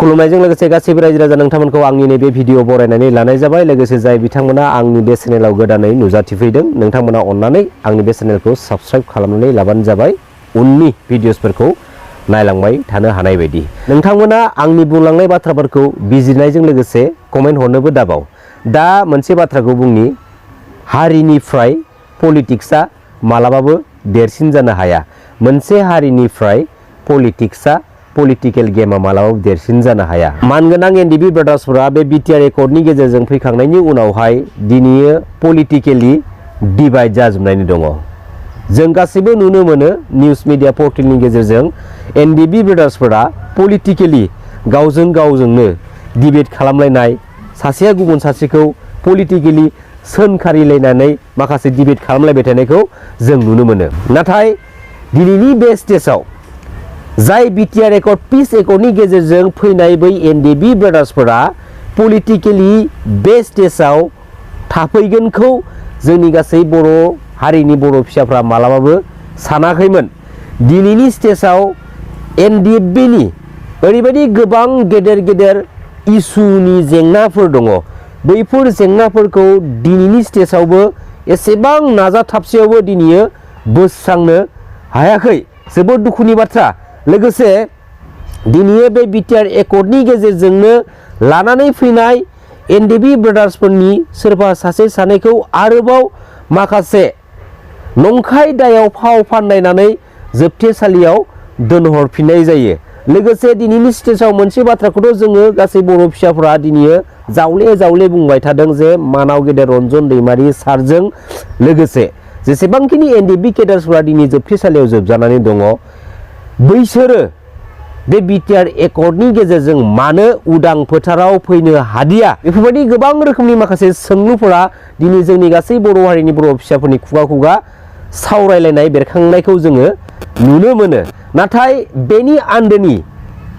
खुलुमनायजों लोगोसे गासैबो रायजो राजा नोंथांमोनखौ आंनि नैबे भिडिअ बरायनानै लानाय जाबाय। लोगोसे जाय बिथांमोना आंनि बे चेनेलाव गोदानै नुजाथिफैदों नोंथांमोना अननानै आंनि बे चेनेलखौ साबस्क्राइब खालामनानै लाबानो जाबाय, उननि भिडिअसफोरखौ नायलांबाय थानो हानाय बायदि। नोंथांमोना आंनि बुंलांनाय बाथ्राफोरखौ बिजिरनायजों लोगोसे कमेन्ट हरनोबो दाबाव। दा मोनसे बाथ्राखौ बुंनि, हारिनिफ्राय पलिटिक्सआ मालाबाबो देरसिन जानो हाया। मोनसे हारिनिफ्राय पलिटिक्सआ पलिटिकल गेमा मालाबाबो देरसिन जानो हाया। मानगोनां एनडिबि ब्रादार्सफोरा बे बिटिआर एकर्डनि गेजेरजों फैखांनायनि उनावहाय दिनै पलिटिकेलि डिभाइड जाजोबनानै दङ। जों गासैबो नुनो मोनो निउस मिडिया पर्टेलनि गेजेरजों एनडिबि ब्रादार्सफोरा पलिटिकेलि गावजोंनो डिबेट खालामलायनाय, सासेया गुबुन सासेखौ पलिटिकेलि सोंखारिलायनानै माखासे डिबेट खालामलायबाय थानायखौ जों नुनो मोनो। नाथाय दिनैनि बे स्टेजाव जाय बिटिआर एकर्ड पिस एकर्डनि गेजेरजों फैनाय बै एनडिबि ब्रादार्सफोरा पलिटिकेलि बे स्टेजाव थाफैगोनखौ जोंनि गासै बर' हारिनि बर' फिसाफ्रा मालाबाबो सानाखैमोन। दिनैनि स्टेजाव एनडिएफबिनि ओरैबायदि गोबां गेदेर गेदेर इसुनि जेंनाफोर दङ। बैफोर जेंनाफोरखौ दिनैनि स्टेजावबो एसेबां नाजाथाबसेयावबो दिनै बोस्रांनो हायाखै। जोबोद दुखुनि बाथ्रा। लोगोसे दिनै बे बिटिआर एकर्डनि गेजेरजोंनो लानानै फैनाय एनडिबि ब्रादार्सफोरनि सोरबा सासे सानैखौ आरोबाव माखासे नंखाय दायाव फाव फान्दायनानै जोबथेसालियाव दोनहरफिननाय जायो। लोगोसे दिनैनि स्टेजाव मोनसे बाथ्राखौथ' जोङो गासै बर' फिसाफोरा दिनै जावले बुंबाय थादों जे मानाव गेदेर रन्जन दैमारि सारजों लोगोसे जेसेबांखिनि एनडिबि केडार्सफोरा दिनै जोबथेसालियाव जोबजानानै दङ, बैसोरो बे बिटिआर एकर्डनि गेजेरजों मानो उदां फोथाराव फैनो हादिया? बेफोरबायदि गोबां रोखोमनि माखासे सोंलुफोरा दिनै जोंनि गासै बर' हारिनि बर' फिसाफोरनि खुगा सावरायलायनाय बेरखांनायखौ जोङो नुनो मोनो। नाथाय बेनि आन्दोनि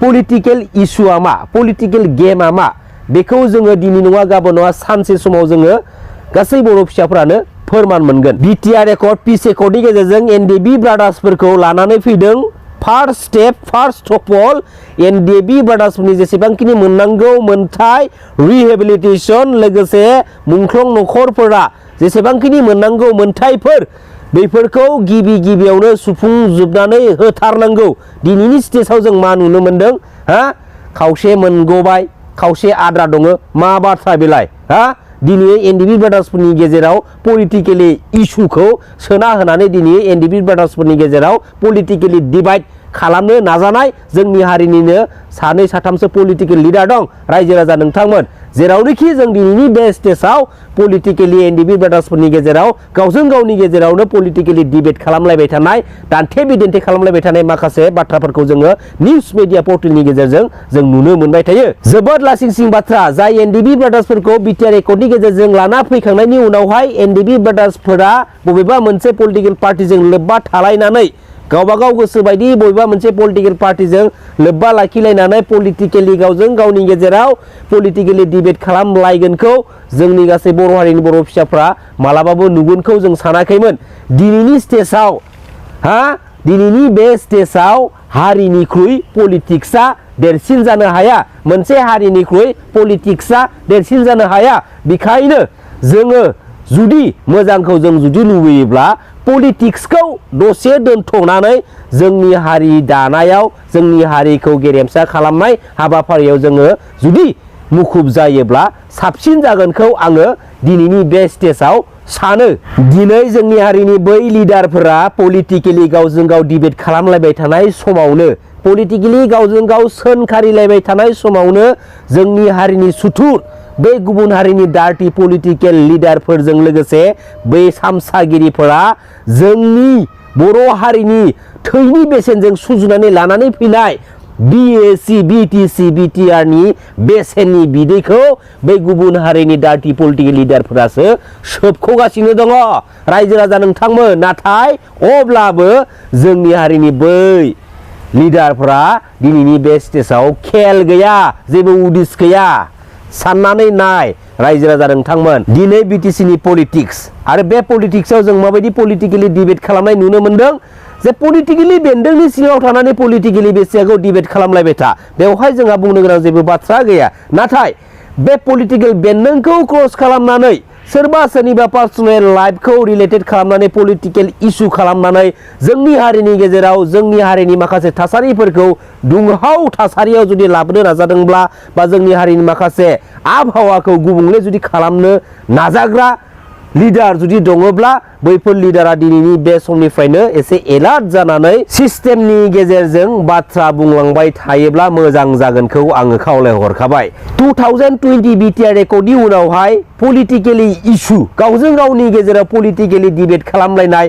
पलिटिकेल इसुआ मा, पलिटिकेल गेमा मा, बेखौ जोङो दिनै नङा गाबोन नङा सानसे समाव जोङो गासै बर' फिसाफोरानो फोरमान मोनगोन। बिटिआर एकर्ड पिस एकर्डनि गेजेरजों एनडिबि ब्रादार्सफोरखौ लानानै फैदों। First step, first of all NDB ब्रादार्सफोरनि जेसेबांखिनि मोननांगौ मोनथाय, रिहेबिलिटेसन, लोगोसे मुंख्लं नखरफोरा जेसेबांखिनि मोननांगौ मोनथायफोर, बेफोरखौ गिबियावनो सुफुंजोबनानै होथारनांगौ। दिनैनि स्टेजाव जों मा नुनो मोनदों? खावसे मोनगबाय, खावसे आद्रा दङ। मा बाथ्रा बेलाय? दिनै एनडिबि ब्रादार्सफोरनि गेजेराव पलिटिकेलि इसुखौ सोना होनानै दिनै एनडिबि ब्रादार्सफोरनि गेजेराव पलिटिकेलि डिभाइड खालामनो नाजानाय जोंनि हारिनिनो सानै साथामसो पलिटिकेल लिडार दं। रायजो राजा नोंथांमोन, जेरावनोखि जों दिनैनि बे स्टेजाव पलिटिकेलि एनडिबि ब्रादार्सफोरनि गेजेराव गावजों गावनि गेजेरावनो पलिटिकेलि डिबेट खालामलायबाय थानाय, दान्थे बिदान्थे खालामलायबाय थानाय माखासे बाथ्राफोरखौ जोङो निउस मिडिया पर्टेलनि गेजेरजों जों नुनो मोनबाय थायो। जोबोद लासिंसिं बाथ्रा, जाय एनडिबि ब्रादार्सफोरखौ बिटिआर एकर्डनि गेजेरजों लाना फैखांनायनि उनावहाय एनडिबि ब्रादार्सफोरा बबेबा मोनसे पलिटिकेल पार्टिजों लोब्बा थालायनानै गावबागाव गोसो बायदि बबेबा मोनसे पलिटिकेल पार्टिजों लोब्बा लाखिलायनानै पलिटिकेलि गावजों गावनि गेजेराव पलिटिकेलि डिबेट खालामलायगोनखौ जोंनि गासै बर' हारिनि बर' फिसाफ्रा मालाबाबो नुगोनखौ जों सानाखैमोन। दिनैनि स्टेजाव दिनैनि बे स्टेजाव हारिनिख्रुइ पलिटिक्सआ देरसिन जानो हाया। मोनसे हारिनिख्रुइ पलिटिक्सआ देरसिन जानो हाया। बेखायनो जोङो जुदि मोजांखौ जों जुदि लुबैयोब्ला पलिटिक्सखौ दसे दोनथ'नानै जोंनि हारि दानायाव, जोंनि हारिखौ गेरेमसा खालामनाय हाबाफारियाव जोङो जुदि मुखुब जायोब्ला साबसिन जागोनखौ आङो दिनैनि बे स्टेजाव सानो। दिनै जोंनि हारिनि बै लिडारफोरा पलिटिकेलि गावजों गाव डिबेट खालामलायबाय थानाय समावनो, पलिटिकेलि गावजों गाव सोंखारिलायबाय थानाय समावनो जोंनि हारिनि सुथुर बे गुबुन हारिनि डार्टि पलिटिकेल लिडारफोरजों लोगोसे बै सामसागिरिफोरा जोंनि बर' हारिनि थैनि बेसेनजों सुजुनानै लानानै फैनाय बिएसि, बिटिसि, बिटिआरनि बेसेननि बिदैखौ बै गुबुन हारिनि डार्टि पलिटिकेल लिडारफोरासो सोबख'गासिनो दङ। रायजो राजा नोंथांमोन, नाथाय अब्लाबो जोंनि हारिनि बै लिडारफोरा दिनैनि बे स्टेजाव खेल गैया, जेबो उदिस गैया। साननानै नाय रायजो राजा नोंथांमोन, दिनै बिटिसिनि पलिटिक्स आरो बे पलिटिक्सआव जों माबायदि पलिटिकेलि डिबेट खालामनाय नुनो मोनदों। जे पलिटिकेलि बेन्दोंनि सिङाव थानानै पलिटिकेलि बेसेखौ डिबेट खालामलायबाय था बेवहाय जोंहा बुंनो गोनां जेबो बाथ्रा गैया नाथाय बे पलिटिकेल बेन्दोंखौ क्रस खालामनानै सोरबा सोरनिबा पार्सनेल लाइफखौ रिलेटेड खालामनानै पलिटिकेल इशू खालामनानै जोंनि हारिनि गेजेराव जोंनि हारिनि माखासे थासारिफोरखौ दुंहाव थासारियाव जुदि लाबोनो नाजादोंब्ला बा जोंनि हारिनि माखासे आबहावाखौ गुबुंले जुदि खालामनो नाजाग्रा लिडार जुदि दङब्ला बैफोर लिडारा दिनैनि बे समनिफ्रायनो एसे एलार्ट जानानै सिस्टेमनि गेजेरजों बाथ्रा बुंलांबाय थायोब्ला मोजां जागोनखौ आङो खावलायहरखाबाय 2020 बिटिआर रेकर्डनि उनावहाय पलिटिकेलि इशू गावजों गावनि गेजेराव पलिटिकेलि डिबेट खालामलायनाय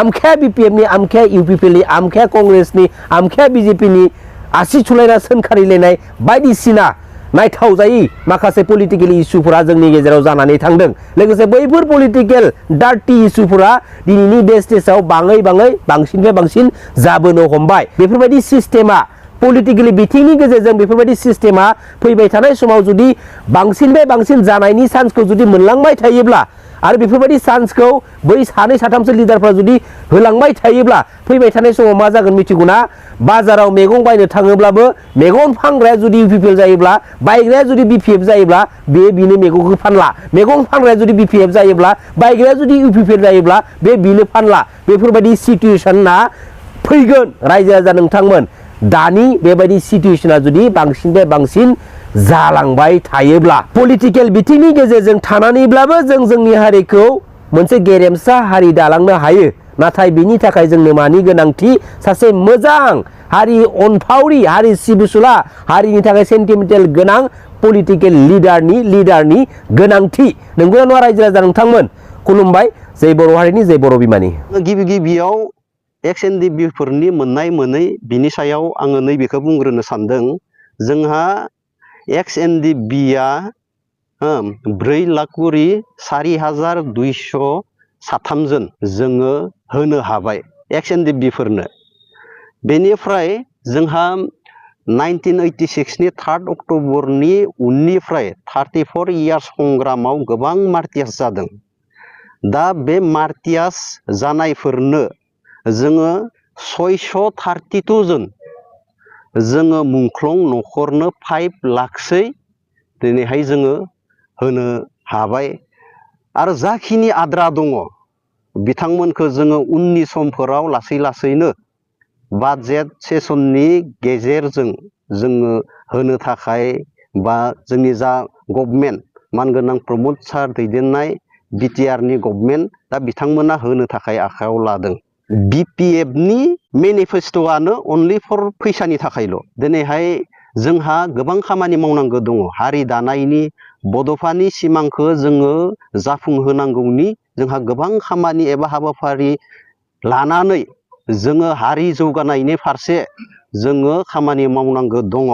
आमखाया बिपिएफनि आमखाया इउपिपिएलनि आमखाया कंग्रेसनि आमखाया बिजेपिनि आसि थुलायना सोंखारिलायनाय बायदिसिना नायथावजायै माखासे पलिटिकेल इशूफोरा जोंनि गेजेराव जानानै थांदों लोगोसे बैफोर पलिटिकेल डार्टी इशूफोरा दिनैनि बे स्टेजआव बांसिननिफ्राय बांसिन जाबोनो हमबाय बेफोरबायदि सिस्टेमा पलिटिकेलि बिथिंनि गेजेरजों बेफोरबायदि सिस्टेमा फैबाय थानाय समाव जुदि बांसिननिफ्राय बांसिन जानायनि चान्सखौ जुदि मोनलांबाय थायोब्ला आरो बेफोरबायदि चान्सखौ बै सानै साथामसो लिडारफ्रा जुदि होलांबाय थायोब्ला फैबाय थानाय समाव मा जागोन मिथिगौना बाजाराव मैगं बायनो थाङोब्लाबो मैगं फानग्राया जुदि इउपिपिएल जायोब्ला बायग्राया जुदि बिपिएफ जायोब्ला बिनो मैगंखौ फानला मैगं फानग्राया जुदि बिपिएफ जायोब्ला बायग्राया जुदि इउपिपिएल जायोब्ला बिनो फानला बेफोरबायदि सिचुएशना फैगोन रायजो राजा नोंथांमोन दानि बेबायदि सिचुएशना जुदि बांसिननिफ्राय बांसिन जालांबाय थायोब्ला पलिटिकेल बिथिंनि गेजेरजों थानानैब्लाबो जों जोंनि हारिखौ मोनसे गेरेमसा हारि दालांनो हायो नाथाय बिनि थाखाय जोंनो मानि गोनांथि सासे मोजां हारि अनफावरि हारि सिबिसुला हारिनि थाखाय सेन्टिमेन्टेल गोनां पलिटिकेल लिडारनि गोनांथि नंगौना नङा रायजो राजा नोंथांमोन खुलुमबाय जै बर' हारिनि जै बर' बिमानि गिबियाव XNDB फोरनि मोननाय मोनै बिनि सायाव आङो नैबेखौ बुंग्रोनो सानदों जोंहा XNDB-आ 4,04,203 जन जोङो होनो हाबाय XNDB फोरनो बेनिफ्राय जोंहा 1986 नि 3 अक्ट'बरनि उननिफ्राय 34 इयार्स संग्रामाव गोबां मार्टियास जादों दा बे मार्टियास जानायफोरनो जोङो 632 जन जोङो मुंख्लं न'खरनो 5 लाखसै दिनैहाय जोङो होनो हाबाय आरो जाखिनि आद्रा दङ बिथांमोनखौ जोङो उननि समफोराव लासैनो बाजेट सेसननि गेजेरजों जोङो होनो थाखाय बा जोंनि जा गभर्नमेन्ट मानगोनां प्रमद सार दैदेननाय बिटिआरनि गभर्नमेन्ट दा बिथांमोना होनो थाखाय आखायाव लादों बिपिएफनि मेनिफेस्ट'आनो अनलि फर फैसानि थाखायल' दिनैहाय जोंहा गोबां खामानि मावनांगौ दङ हारि दानायनि बड'फानि सिमांखौ जोङो जाफुंहोनांगौनि जोंहा गोबां खामानि एबा हाबाफारि लानानै जोङो हारि जौगानायनि फारसे जोङो खामानि मावनांगौ दङ